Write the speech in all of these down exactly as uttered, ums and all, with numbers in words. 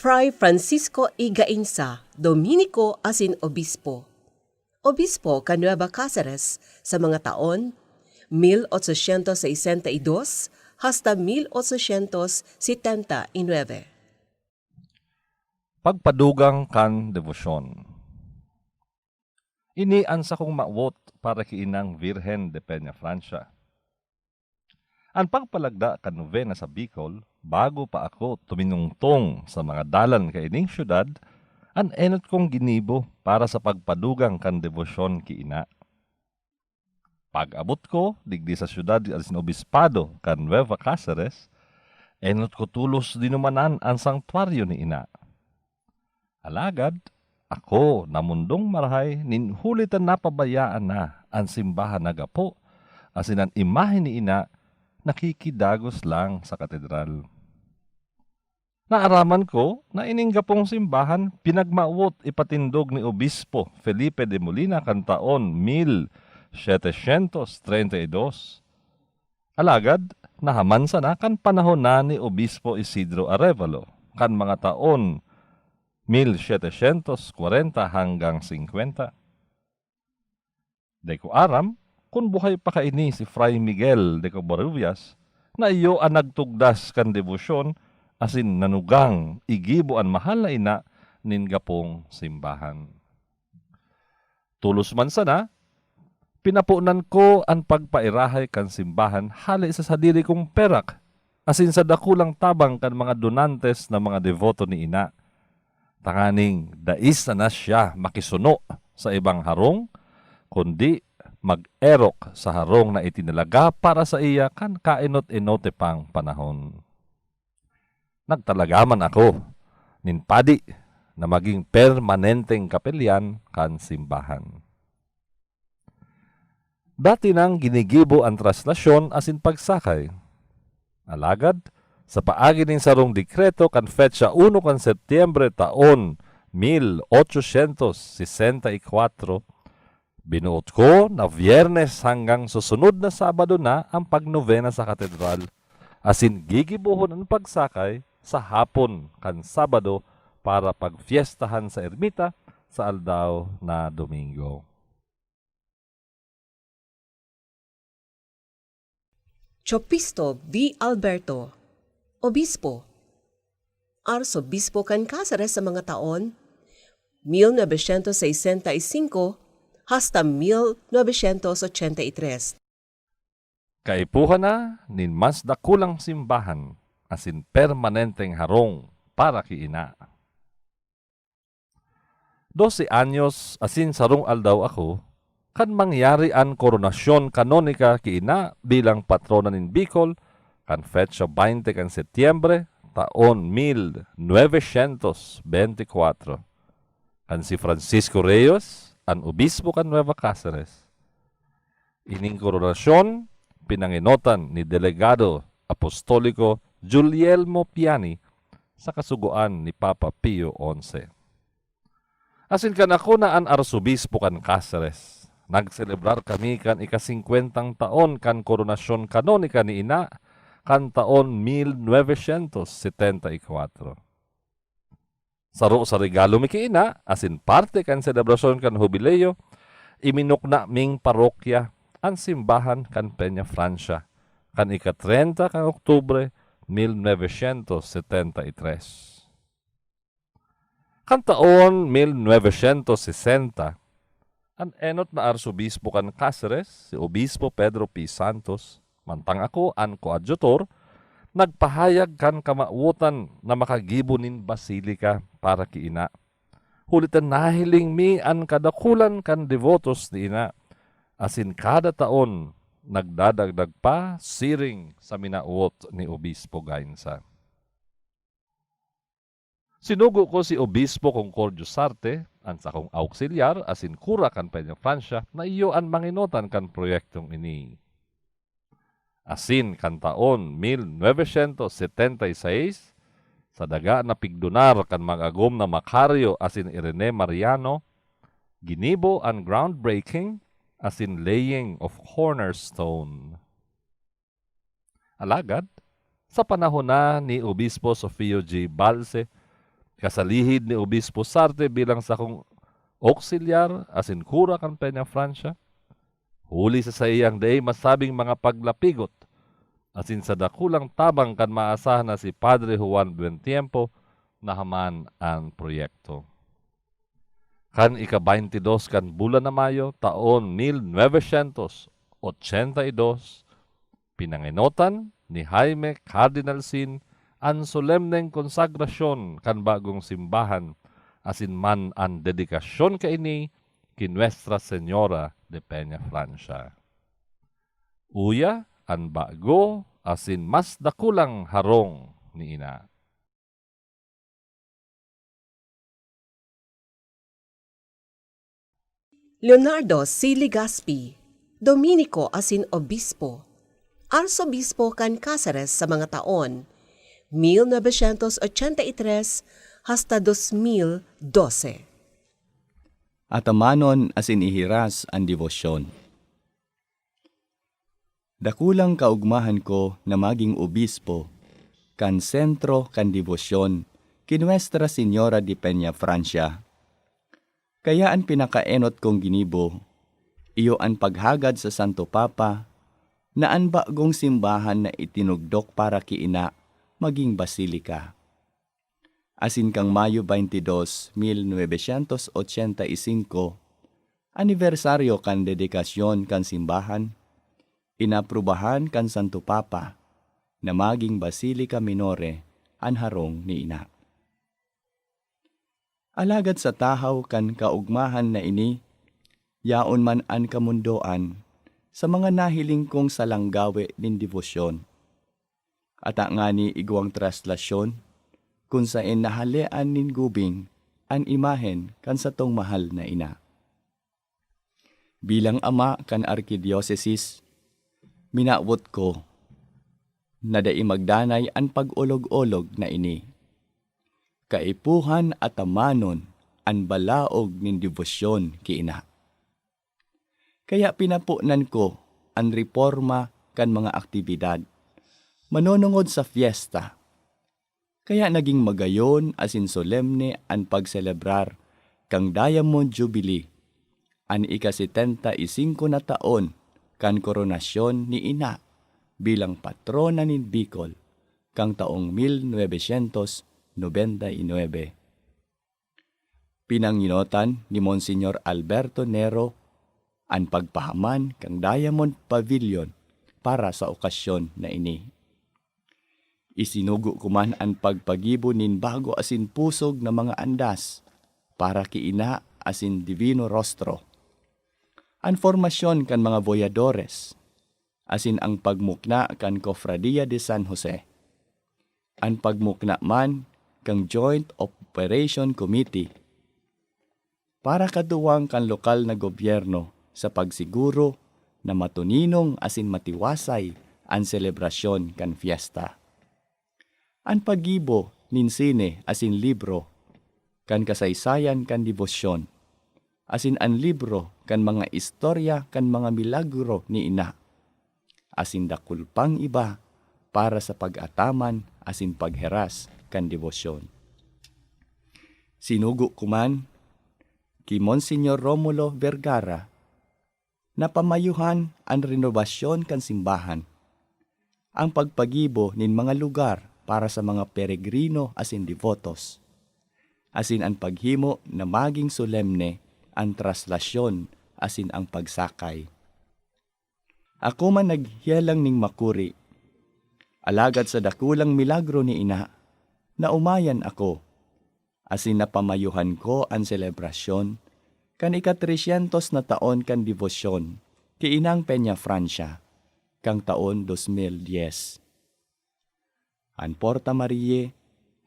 Fray Francisco I Gainza, Dominiko asin Obispo. Obispo kan Nueva Caceres sa mga taon mil ochocientos sesenta y dos hasta mil ochocientos setenta y nueve. Pagpadugang kan debosyon. Ini an sakong mawot para ki Inang Virgen de Peñafrancia. An pagpalagda kan nobena sa Bicol, bago pa ako tuminungtong sa mga dalan kaining syudad, an enot kong ginibo para sa pagpadugang kan debosyon ki Ina. Pag-abot ko digdi sa syudad asin obispado kan Nueva Caceres, enot ko tolos dinumanan an sangtuaryo ni Ina. Alagad, ako, namundong marahay, nin huli ta napabayaan na an simbahan na gapo, asin an imahe ni Ina nakikidagos lang sa katedral. Naaraman ko na ining gapong simbahan pinagmawot ipatindog ni Obispo Felipe de Molina kan taon mil setecientos treinta y dos. Alagad, nahaman sana kan panahon na ni Obispo Isidro Arévalo, kan mga taon mil setecientos kwarenta hanggang singkwenta. Dai ko aram kun buhay pa kaini si Fray Miguel de Covarrubias na iyo an nagtugdas kan debosyon asin nanugang igibo an mahal na ina nin gapong simbahan. Tolos man sana, pinaponan ko an pagpairahay kan simbahan hale sa sadiri kong perak asin sa dakulang tabang kan mga donantes na mga deboto ni Ina, tanganing dai sana siya makisuno sa ibang harong, kundi mag-erok sa harong na itinalaga para saiya kan kaenot-enote pang panahon. Nagtalaga man ako nin padi na maging permanenteng kapelyan kan simbahan. Dati nang ginigibo an traslasyon asin pagsakay. Alagad, sa paagi nin sarong dekreto kan petsa uno kan Setyembre taon mil ochocientos sesenta y kuatro, binuot ko na Biyernes hanggang susunod na Sabado na an pagnobena sa katedral, asin gigibohon an pagsakay sa hapon kan Sabado para pagpyestahan sa ermita sa aldaw na Domingo. Chopisto V. Alberto, Obispo, Arsobispo kan Caceres sa mga taon mil novecientos sesenta y cinco hasta mil novecientos ochenta y tres. Kaipuhan na nin mas dakulang simbahan asin permanenteng harong para ki Ina. Dose anyos asin sarong aldaw ako kan mangyari an koronasyon kanonika ki Ina bilang patrona nin Bicol, kan petsa baynte kan Setyembre, taon mil novecientos beynte kwatro, kan si Francisco Reyes, an obispo kan Nueva Caceres. Ining koronasyon, pinangenotan ni Delegado Apostoliko Guglielmo Piani sa kasugoan ni Papa Pio onse. Asin kan ako na an arsobispo kan Caceres, nagselebrar kami kan ikasingkwentang taon kan koronasyon kanonika ni Ina kan taon mil novecientos setenta y kwatro. Saro sa regalo mi ki Ina, asin parte kan selebrasyon kan Hubileo, iminukna ming parokya, an simbahan kan Peñafrancia, kan ika-trenta kan Oktubre, mil novecientos setenta y tres. Kan taon mil novecientos sesenta, an enot na arsobispo kan Caceres, si Obispo Pedro P. Santos, mantang ako an koadjutor, nagpahayag kan kamawotan na makagibo nin basilika para ki Ina. Huli ta nahiling mi an kadakulan kan debotos ni Ina, asin kada taon nagdadagdag pa siring sa minawot ni Obispo Gainza. Sinugo ko si Obispo Concordio Sarte, an sakong auksilyar asin kura kan Peñafrancia, na iyo an mangenotan kan proyektong ini. Asin kan taon mil novecientos setenta y seis, sa daga na pigdonar kan mag-agom na Macario asin Irene Mariano, ginibo an groundbreaking asin laying of cornerstone. Alagad, sa panahon na ni Obispo Sofio G. Balse, Kasalihid ni Obispo Sarte bilang sakong auxiliar asin kura kan Peñafrancia, huli sa saiyang dai masabing mga paglapigot asin sa dakulang tabang kan maasahan na si Padre Juan Buentiempo, nahaman an proyekto. Kan ika-baynte dos kan bulan na Mayo, taon mil novecientos ochenta y dos, pinangenotan ni Jaime Cardinal Sin an solemneng konsagrasyon kan bagong simbahan, asin man an dedikasyon kaini ki Nuestra Señora de Peñafrancia. Uya an bago asin mas dakulang harong ni Ina. Leonardo C. Legaspi, Dominiko asin Obispo, Arsobispo kan Caceres sa mga taon mil novecientos ochenta y tres hasta dos mil dose. Atamanon asin ihiras an debosyon. Dakulang kaogmahan ko na magin obispo kan sentro kan debosyon ki Nuestra Señora de Peñafrancia. Kaya an pinakaenot kong ginibo iyo an paghagad sa Santo Papa na an bagong simbahan na itinugdok para ki Ina magin basilika. Asin kan Mayo baynte dos, mil novecientos ochenta y singko, anibersaryo kan dedikasyon kan simbahan, inaprubahan kan Santo Papa na magin Basilica Minore an harong ni Ina. Alagad sa tahaw kan kaogmahan na ini, yaon man an kamondoan sa mga nahiling kong salanggawe nin debosyon. Ata ngani igwang traslasyon kun saen nahalean nin gubing an imahen kan satong mahal na ina. Bilang ama kan arkidiosesis, minawot ko na dai magdanay an pag-olog-olog na ini. Kaipuhan atamanon an balaog nin debosyon ki ina. Kaya pinaponan ko an reporma kan mga aktibidad manonongod sa fiesta. Kaya nagin magayon asin solemne an pagselebrar kan Diamond Jubilee, an ika-setenta y singko na taon kan koronasyon ni Ina bilang patrona nin Bicol kan taong mil novecientos nobenta y nuebe. Pinangenotan ni Monseñor Alberto Nero an pagpahaman kan Diamond Pavilion para sa okasyon na ini. Isinugo ko man an pagpagibo nin bago asin pusog na mga andas para ki Ina asin Divino Rostro, an formasyon kan mga voyadores, asin an pagmukna kan Cofradia de San Jose, an pagmukna man kan Joint Operation Committee para katuwang kan lokal na gobyerno sa pagsiguro na matoninong asin matiwasay an selebrasyon kan fiesta. An paggibo nin sine asin libro kan kasaysayan kan debosyon, asin an libro kan mga istorya kan mga milagro ni Ina, asin dakul pang iba para sa pag-ataman asin pagheras kan debosyon. Sinugo ko man ki Monseñor Romulo Vergara na pamayuhan an renobasyon kan simbahan, ang pagpagibo nin mga lugar para sa mga peregrino asin debotos, asin an paghimo na magin solemne an traslasyon asin ang pagsakay. Ako man naghelang nin makuri, alagad sa dakulang milagro ni Ina, naomayan ako, asin napamayuhan ko an selebrasyon kan ika-tresyentos na taon kan debosyon ki Inang Peñafrancia, kan taon dos mil dyes. An Porta Marie,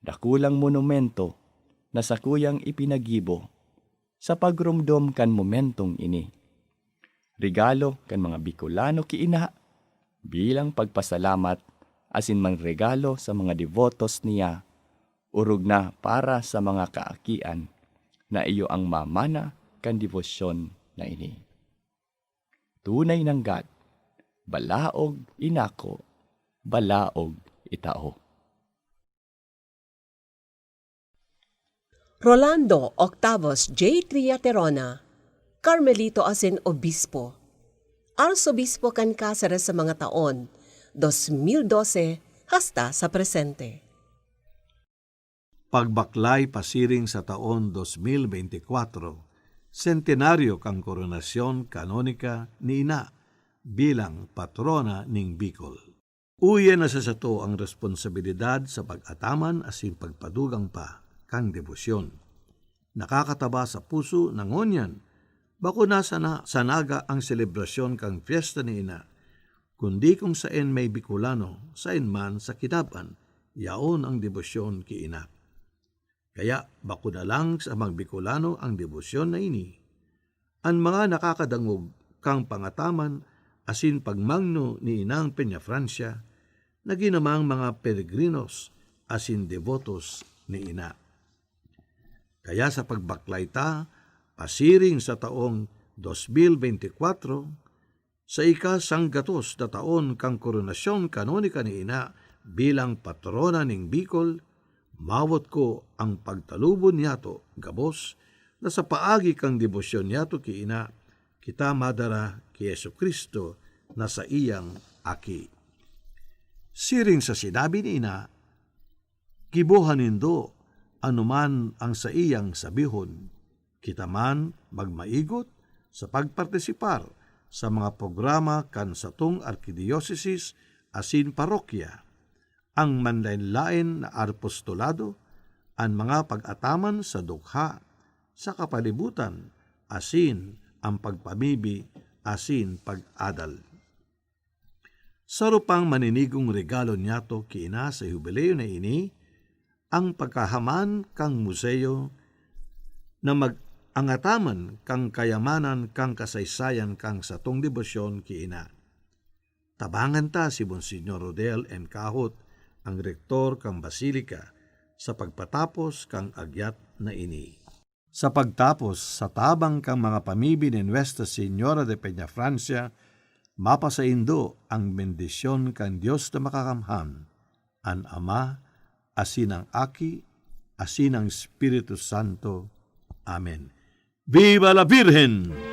dakulang monumento na sakuyang ipinagibo sa pagromdom kan momentong ini. Regalo kan mga Bicolano ki Ina bilang pagpasalamat asin manregalo sa mga debotos niya, orog na para sa mga kaakian na iyo ang mamana kan debosyon na ini. Tunay nanggad, balaog inako, balaog itao. Rolando Octavos J. Triaterona, Carmelito asin Obispo, Arsobispo kan Caceres sa mga taon dos mil dose hasta sa presente. Pagbaklay pasiring sa taon dos mil bente kwatro, sentenaryo kan koronasyon kanonika ni Ina bilang patrona nin Bicol. Uya na sa sato ang responsabilidad sa pag-ataman asin pagpadugang pa kan debosyon. Nakakataba sa puso na ngunyan, bako na sana sanaga ang selebrasyon kan pyesta ni Ina, kundi kung saen may Bicolano, saen man sa kinaban, yaon ang debosyon ki Ina. Kaya bako na lang sa mga Bicolano ang debosyon na ini. An mga nakakadangog kan pangataman asin pagmangno ni Inang Peñafrancia, nagin namang mga peregrinos asin debotos ni Ina. Kaya sa pagbaklay ta, pasiring sa taong dos mil bente kwatro, sa ikasanggatos na taon kan koronasyon kanonika ni Ina bilang patrona nin Bicol, mawot ko ang pagtalubon niyato gabos na sa paagi kan debosyon niyato ki Ina, kita madara ki Jesu-Cristo na saiyang Aki. Siring sa sinabi ni Ina, gibohan nindo anoman an saiyang sabihon. Kita man magmaigot sa pagpartisipar sa mga programa kan satong arkidiosesis asin parokya, ang manlaen-laen na apostolado, an mga pag-ataman sa dukha, sa kapalibutan, asin an pagpamibi asin pag-adal. Saro pang maninigong regalo niyato ki Ina sa Hubileo na ini, ang pagkahaman kan museo na mag-angataman kan kayamanan kan kasaysayan kan satong debosyon ki Ina. Tabangan ta si Monsignor Rodel N. Cahot, ang rektor kan Basilica, sa pagpatapos kan agyat na ini. Sa pagtapos, sa tabang kan mga pamibi ni Nuestra Señora de Peñafrancia, mapasaindo ang bendisyon kan Dios na Makakamhan, an Ama, asin an Aki, asin an Espiritu Santo. Amen. Viva la Virgen!